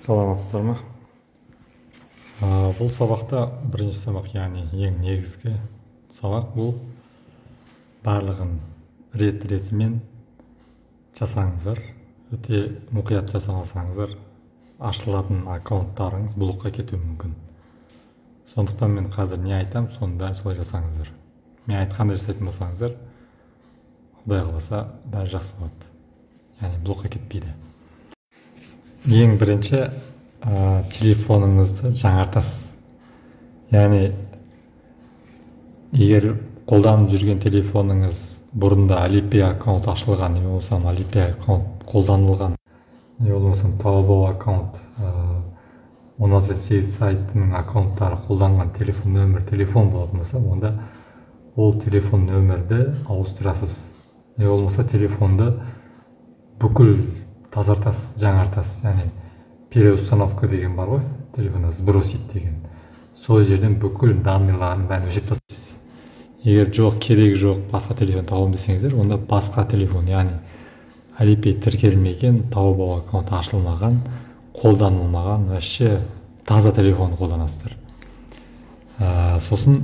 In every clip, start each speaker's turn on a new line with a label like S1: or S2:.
S1: Саламатсыздар ма? Бұл сабақта бірінші сабақ, яғни ең негізгі сабақ, бұл барлығын рет-ретімен жасаңыздар, өте мұқият жасамасаңыздар, ашылатын аккаунттарыңыз блокқа кетуі мүмкін. Сондықтан мен қазір не айтам, соның бәрін солай жасаңыздар. Мен айтқандай жасайтын болсаңыздар, Құдай қаласа, бәрі жақсы болады. Яғни блокқа кетпейді. Ең бірінші телефоныңызды жаңартасыз. Яғни егер қолданып жүрген телефоныңыз бұрында Alipay аккаунт ашылған, не болмаса Alipay аккаунт қолданылған, не болмаса Taobao аккаунт, 16.8 сайтының аккаунттары қолданған телефон нөмір, телефон болатын болса, онда ол телефон нөмірді ауыстырасыз. Не болмаса телефонды бүкіл тазартасыз, жаңартасыз. Яғни переустановка деген бар ғой, телефонда сбросить деген. Сол жерден бүкіл данныйларын бәрін өшіріп тастайсыз. Егер жоқ, керек жоқ, басқа телефон табамын десеңіздер, онда басқа телефон, яғни Alipay тіркелмеген, Taobao аккаунт ашылмаған, қолданылмаған, вообще таза телефон қолданасыздар. Сосын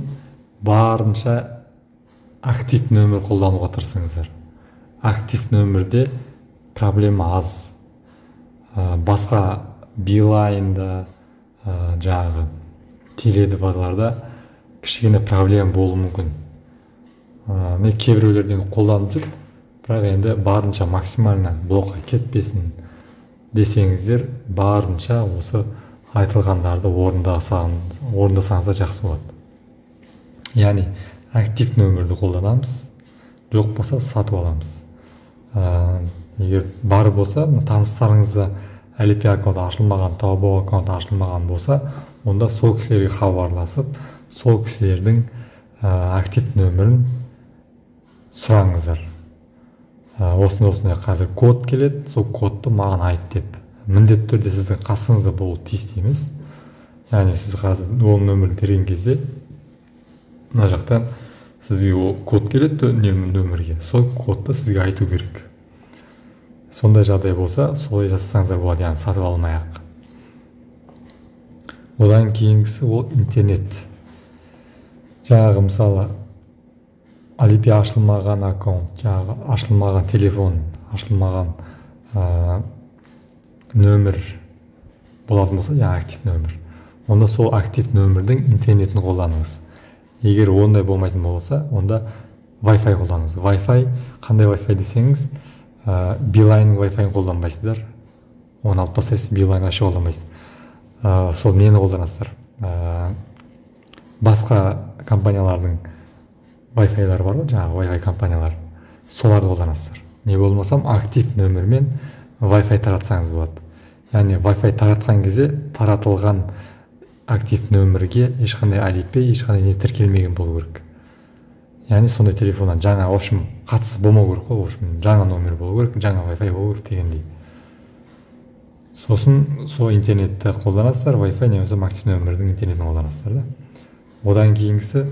S1: барынша актив нөмір қолдануға тырысыңыздар. Актив нөмірде проблема аз. Басқа Билайнда, жаңағы Теле2-ларда кішкене проблема болуы мүмкін. Мен кейбіреулерден қолданып жүр, бірақ енді барынша максимально блокқа кетпесін десеңіздер, барынша осы айтылғандарды орындасаңыздар жақсы болады. Яғни актив нөмірді қолданамыз, жоқ болса сатып аламыз. Егер бар болса, таныстарыңызда Alipay аккаунт ашылмаған, Taobao аккаунт ашылмаған болса, онда сол кісілерге хабарласып, сол кісілердің актив нөмірін сұраңыздар. Осындай қазір код келеді, сол кодты маған айт деп. Міндетті түрде сіздің қасыңызда болуы тиісті емес. Яғни сіз қазір ол нөмірді терген кезде мына жақтан сізге ол код келеді нөмірге, сол кодты сізге айту керек. Сондай жағдай болса, солай жасасаңыздар болады, яғни сатып алмай-ақ. Одан кейінгісі ол интернет. Жаңағы мысалы Alipay ашылмаған аккаунт, жаңағы ашылмаған телефон, ашылмаған нөмір болатын болса, жаңағы актив нөмір. Онда сол актив нөмірдің интернетін қолданыңыз. Егер ондай болмайтын болса, онда Wi-Fi қолданыңыз. Wi-Fi, қандай Wi-Fi десеңіз, Билайнның Wi-Fi-ін қолданбайсыздар. Оны алып тастайсыз, Билайн вообще қолданбайсыз. Сол нені қолданасыздар? Басқа компаниялардың Wi-Fi-лары бар ғой, жаңағы Wi-Fi компаниялар. Соларды қолданасыздар. Не болмасам актив нөмірмен Wi-Fi таратсаңыз болады. Яғни Wi-Fi таратқан кезде таратылған актив нөмірге ешқандай Alipay, ешқандай не тіркелмеген болу керек. Яғни сондай телефоннан жаңа, в общем, қатысы болмау керек қой, в общем, жаңа номер болу керек, жаңа Wi-Fi болу керек дегендей. Сосын сол интернетті қолданасыздар, Wi-Fi не болмаса актив нөмірдің интернетін қолданасыздар да. Одан кейінгісі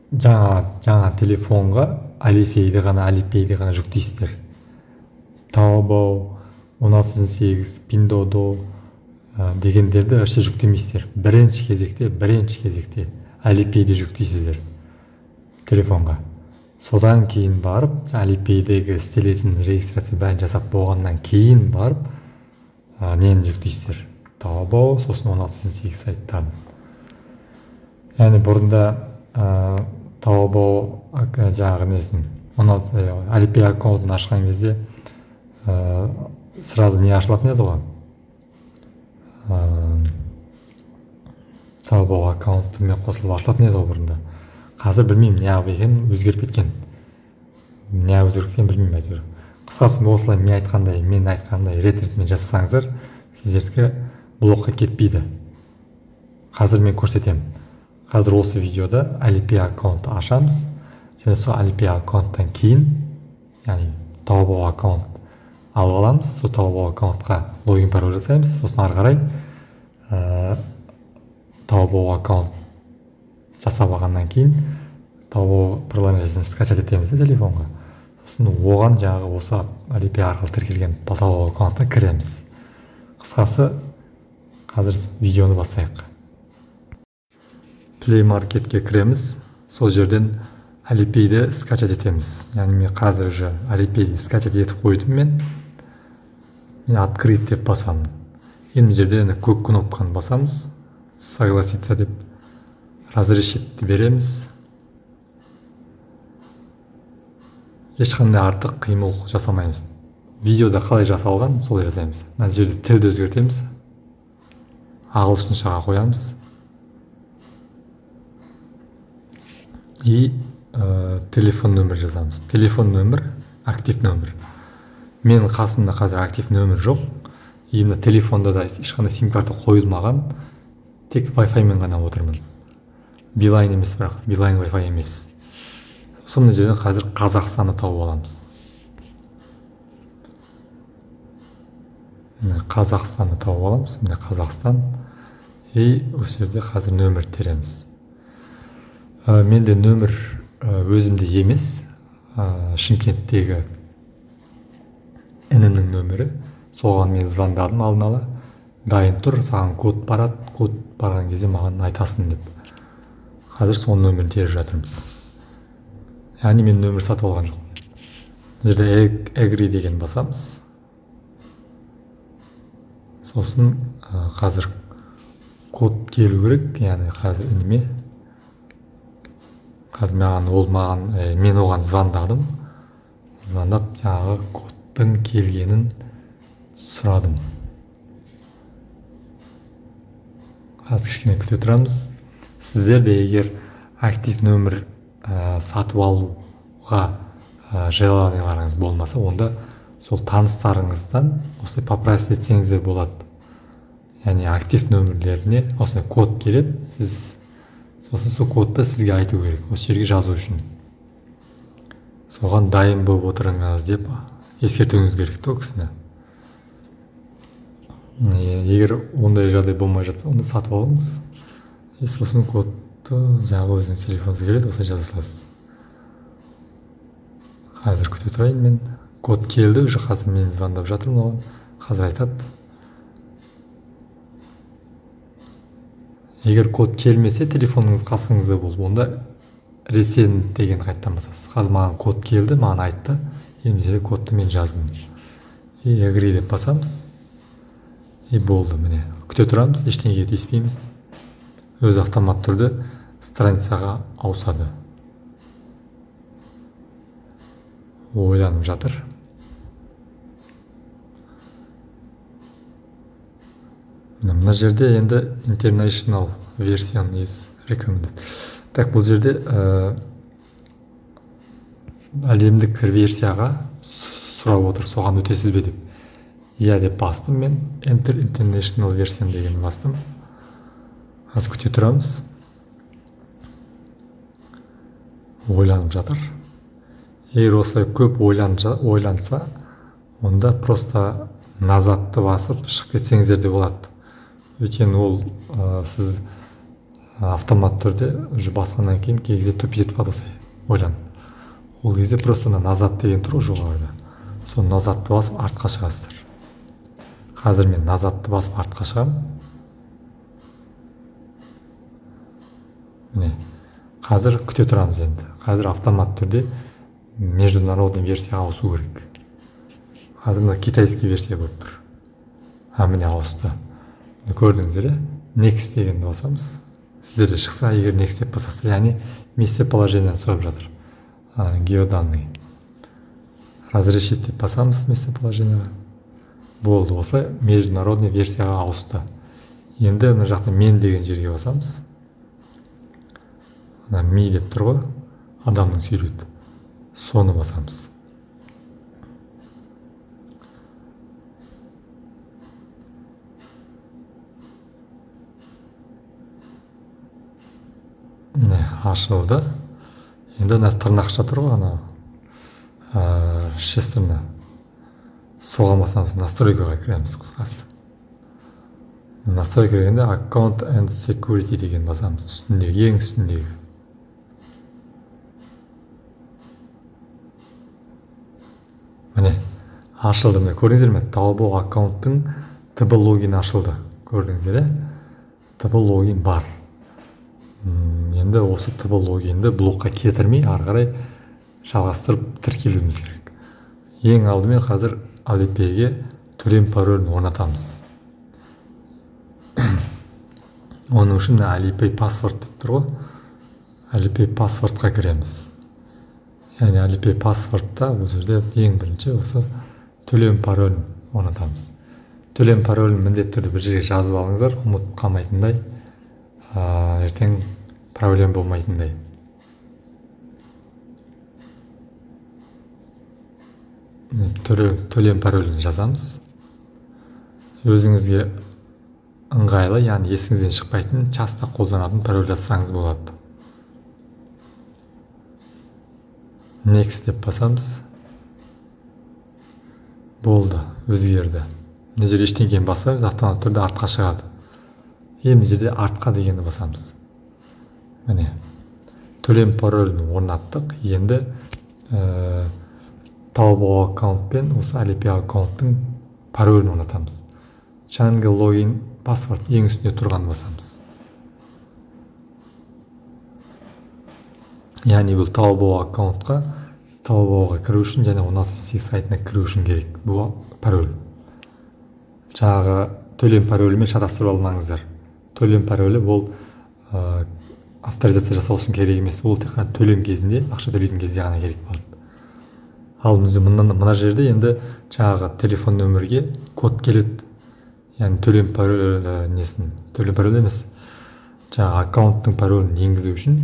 S1: жаңа телефонға Alipay'ді ғана, Alipay'ді ғана жүктейсіздер. Taobao, 16.8, Pinduoduo дегендерді вообще жүктемейсіздер. Бірінші кезекте Alipay'ді жүктейсіздер телефонға. Содан кейін барып Alipay'дегі істелетін регистрация бәрін жасап болғаннан кейін барып нені жүктейсіздер? Taobao, сосын 16.8 сайттарын. Яғни бұрында Taobao жаңағы несін, Alipay аккаунтын ашқан кезде сразу не ашылатын еді ғой? Taobao аккаунтымен қосылып ашылатын еді ғой бұрында. Қазір білмеймін, неғып екенін, өзгеріп кеткен. Неғып өзгеріп кеткенін білмеймін әйтеуір. Қысқасы осылай мен айтқандай рет-ретімен жасасаңыздар, сіздердікі блокқа кетпейді. Қазір мен көрсетемін. Қазір осы видеода Alipay аккаунтты ашамыз. Және сол Alipay аккаунттан кейін, яғни Taobao аккаунт алып аламыз. Сол Taobao аккаунтқа логин пароль жасаймыз. Сосын ары қарай Taobao аккаунт жасап алғаннан кейін Taobao приложениесін скачать етеміз де телефонға. Сосын оған жаңағы осы Alipay арқылы тіркелген Taobao аккаунтына кіреміз. Қысқасы, қазір видеоны бастайық. Play Marketке кіреміз. Сол жерден Alipay'ді скачать етеміз. Яғни мен қазір уже Alipay'ді скачать етіп қойдым мен. Мен открыть деп басамын. Енді мына жерде енді көк кнопканы басамыз. Согласиться деп разрешить береміз. Ешқандай артық қимыл жасамаймыз. Видеода қалай жасалған, солай жасаймыз. Мына жерде тілді өзгертеміз. Ағылшыншаға қоямыз. И телефон нөмір жазамыз. Телефон нөмір, актив нөмір. Менің қасымда қазір актив нөмір жоқ. И мына телефонда да ешқандай сим-карта қойылмаған. Тек Wi-Fi-мен ғана отырмын. Билайн емес бірақ, Билайн Wi-Fi емес. Сосын мына жерден қазір Қазақстанды тауып аламыз. Міне Қазақстанды тауып аламыз. Міне Қазақстан. И осы жерде қазір нөмір тереміз. Менде нөмір өзімде емес, Шымкенттегі інімнің нөмірі. Соған мен звондадым алдын ала. Дайын тұр, саған код барады, код барған кезде маған айтасың деп. Қазір соның нөмірін теріп жатырмын. Яғни мен нөмір сатып алған жоқпын. Бұл жерде agree деген басамыз. Сосын қазір код келу керек, яғни қазір ініме. Қазір маған, ол маған, мен оған звондадым. Звондап жаңағы кодтың келгенін сұрадым. Қазір кішкене күте тұрамыз. Сіздер де егер актив нөмір сатып алуға желанияларыңыз болмаса, онда сол таныстарыңыздан осылай попросить етсеңіз де болады. Яғни актив нөмірлеріне осындай код келеді, сіз сосын сол кодты сізге айту керек, осы жерге жазу үшін. Соған дайын болып отырыңыз деп ескертуіңіз керек те ол кісіні. Егер ондай жағдай болмай жатса, онда сатып алыңыз. И сосын кодты жаңағы өзіңіз телефоныңызға келеді, осылай жаза саласыз. Қазір күте тұрайын мен. Код келді, уже қазір мен звондап жатырмын оған. Қазір айтады. Егер код келмесе, телефоныңыз қасыңызда болып, онда ресен деген қайтадан басасыз. Қазір маған код келді, маған айтты. Енді жерде кодты мен жаздым. И agree деп басамыз. И болды, міне. Күте тұрамыз, ештеңеге тиіспейміз. Өз автомат түрде страницаға ауысады. Ойланып жатыр. Мына жерде енді international version is recommended. Так, бұл жерде әлемдік версияға сұрап отыр, соған өтесіз бе деп. Иә деп бастым мен. Enter international version деген бастым. Қазір күте тұрамыз. Ойланып жатыр. Егер осылай көп ойланса, онда просто назадты басып шығып кетсеңіздер де болады. Өйткені ол сіз автомат түрде уже басқаннан кейін кей кезде тупить етіп қалады осылай ойланып. Ол кезде просто назад деген тұр ғой жоғарыда. Сол назадты басып артқа шығасыздар. Қазір мен назадты басып артқа шығамын. Міне, қазір күте тұрамыз енді. Қазір автомат түрде международный версияға ауысу керек. Қазір мына китайский версия болып тұр. Міне ауысты. Көрдіңіздер, е? Next дегенді басамыз. Сіздерде шықса, егер Next деп басасыздар, яғни местоположениені сұрап жатыр. Геоданные. Разрешить деп басамыз местоположениеға. Болды, осылай международный версияға ауысты. Енді мына жақта мен деген жерге басамыз. Мына ми деп тұр ғой, адамның суреті. Соны басамыз. Міне ашылды. Енді ана тырнақша тұр ғой, анау шестерня. Соған басамыз, настройкаға кіреміз қысқасы. Настройка дегенде Account and Security деген басамыз, үстіндегі, ең үстіндегі. Ашылды, міне көрдіңіздер ме? Taobao аккаунттың TB логин ашылды. Көрдіңіздер, TB логин бар. Енді осы TB логинді блокқа кетірмей ары қарай жалғастырып тіркелуіміз керек. Ең алдымен қазір Alipay'ге төлем паролін орнатамыз. Оның үшін Alipay password деп тұр ғой. Alipay passwordқа кіреміз. Яғни Alipay passwordта бұл жерде ең бірінші осы төлем паролін орнатамыз. Төлем паролін міндетті түрде бір жерге жазып алыңыздар, ұмытып қалмайтындай, ертең проблем болмайтындай. Төлем паролін жазамыз. Өзіңізге ыңғайлы, яғни есіңізден шықпайтын, часто қолданатын пароль жазсаңыз болады. Next деп басамыз. Болды, өзгерді. Мына жерде ештеңені баспаймыз, автоматты түрде артқа шығады. Енді мына жерде артқа дегенді басамыз. Міне, төлем паролін орнаттық. Енді Taobao аккаунт пен осы Alipay аккаунттың паролін орнатамыз. Change login password ең үстінде тұрғанын басамыз. Яғни бұл Taobao аккаунтқа, Taobaoға кіру үшін және 16.8 сайтына кіру үшін керек бұл пароль. Жаңағы төлем паролімен шатастырып алмаңыздар. Төлем паролі ол авторизация жасау үшін керек емес, ол тек қана төлем кезінде, ақша төлейтін кезде ғана керек болады. Ал бізде мына жерде енді жаңағы телефон нөмірге код келеді. Яғни төлем пароль несін, төлем пароль емес, жаңағы аккаунттың паролін енгізу үшін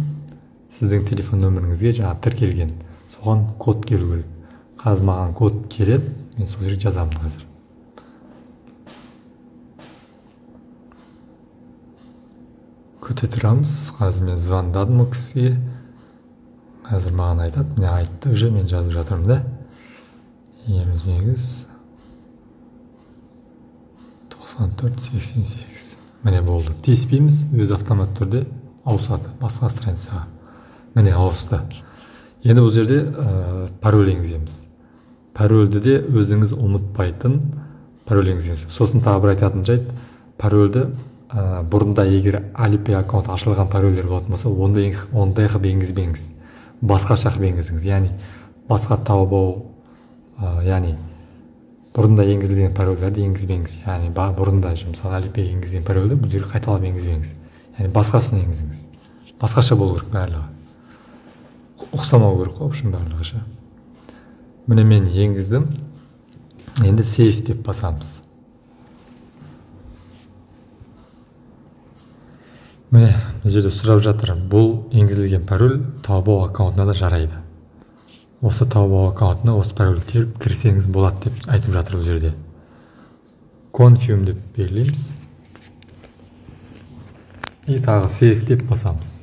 S1: сіздің телефон нөміріңізге жаңағы тіркелген, соған код келу керек. Қазір маған код келеді, мен сол жерге жазамын қазір. Күте тұрамыз. Қазір мен звондадым ол кісіге. Қазір маған айтады, міне айтты, уже мен жазып жатырмын да. 58 94 88. Міне болды. Тиіспейміз, өзі автомат түрде ауысады басқа страницаға. Міне ауысты. Енді бұл жерде пароль енгіземіз. Парольді де өзіңіз ұмытпайтын пароль енгізесіз. Сосын тағы бір айтатын жайт, парольді бұрында егер Alipay аккаунт ашылған парольдер болатын болса, ондай қылып енгізбеңіз. Басқаша қылып енгізіңіз. Яғни басқа Taobao, яғни бұрында енгізілген парольдерді енгізбеңіз. Яғни бұрында, мысалы, Alipay енгізген парольді бұл жерге қайталап енгізбеңіз. Яғни басқасын енгізіңіз. Басқаша болу керек барлығы. Ұқсамау керек қой, общем барлығы ше. Міне мен енгіздім. Енді save деп басамыз. Міне, мына жерде сұрап жатыр, бұл енгізілген пароль Taobao аккаунтына да жарайды. Осы Taobao аккаунтына осы парольді теріп кірсеңіз болады деп айтып жатыр бұл жерде. Confirm деп белгілейміз. И тағы save деп басамыз.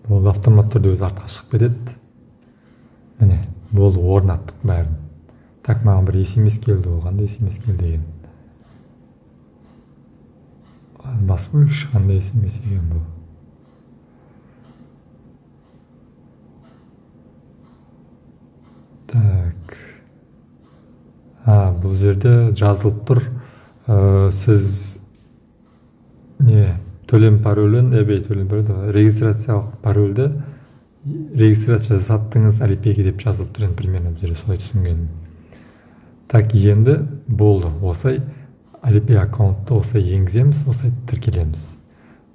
S1: Болды, автомат түрде өзі артқа шығып кетеді. Міне, болды, орнаттық бәрін. Так, маған бір SMS келді, ол қандай SMS келді екен? Басып көрейікші, қандай SMS екен бұл? Так. Бұл жерде жазылып тұр. Сіз не, төлем паролін, төлем паролін, регистрациялық парольді регистрация жасаттыңыз Alipay'ге деп жазылып тұр, енді примерно бұл жерде солай түсінгенім. Так, енді болды. Осылай Alipay аккаунтты осылай енгіземіз, осылай тіркелеміз.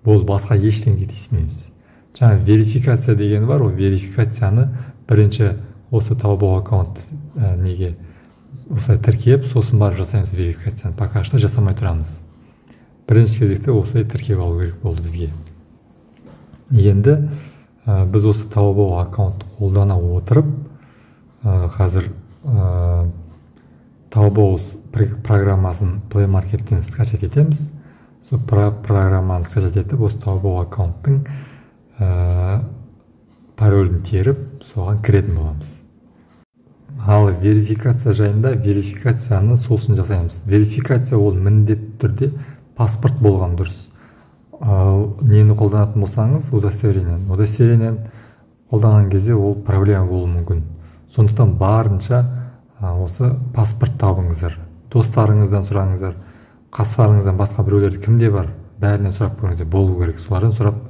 S1: Болды, басқа ештеңеге тиіспейміз. Жаңа верификация деген бар, ол верификацияны бірінші осы Taobao аккаунт неге осылай тіркеп, сосын барып жасаймыз верификацияны. Пока что жасамай тұрамыз. Бірінші кезекте осылай тіркеп алу керек болды бізге. Енді біз осы Taobao аккаунтты қолдана отырып, қазір Taobao программасын Play Market'тен скачать етеміз. Сол программаны скачать етіп, осы Taobao аккаунттың паролін теріп, соған кіретін боламыз. Ал верификация жайында верификацияны сосын жасаймыз. Верификация ол міндетті түрде паспорт болған дұрыс. Ал нені қолданатын болсаңыз, удостоверение. Удостоверение Қолданған кезде ол проблема болуы мүмкін. Сондықтан барынша осы паспорт табыңыздар, достарыңыздан сұраңыздар, қастарыңыздан басқа біреулерді, кімде бар, бәрінен сұрап көріңіздер, болу керек, солардан сұрап.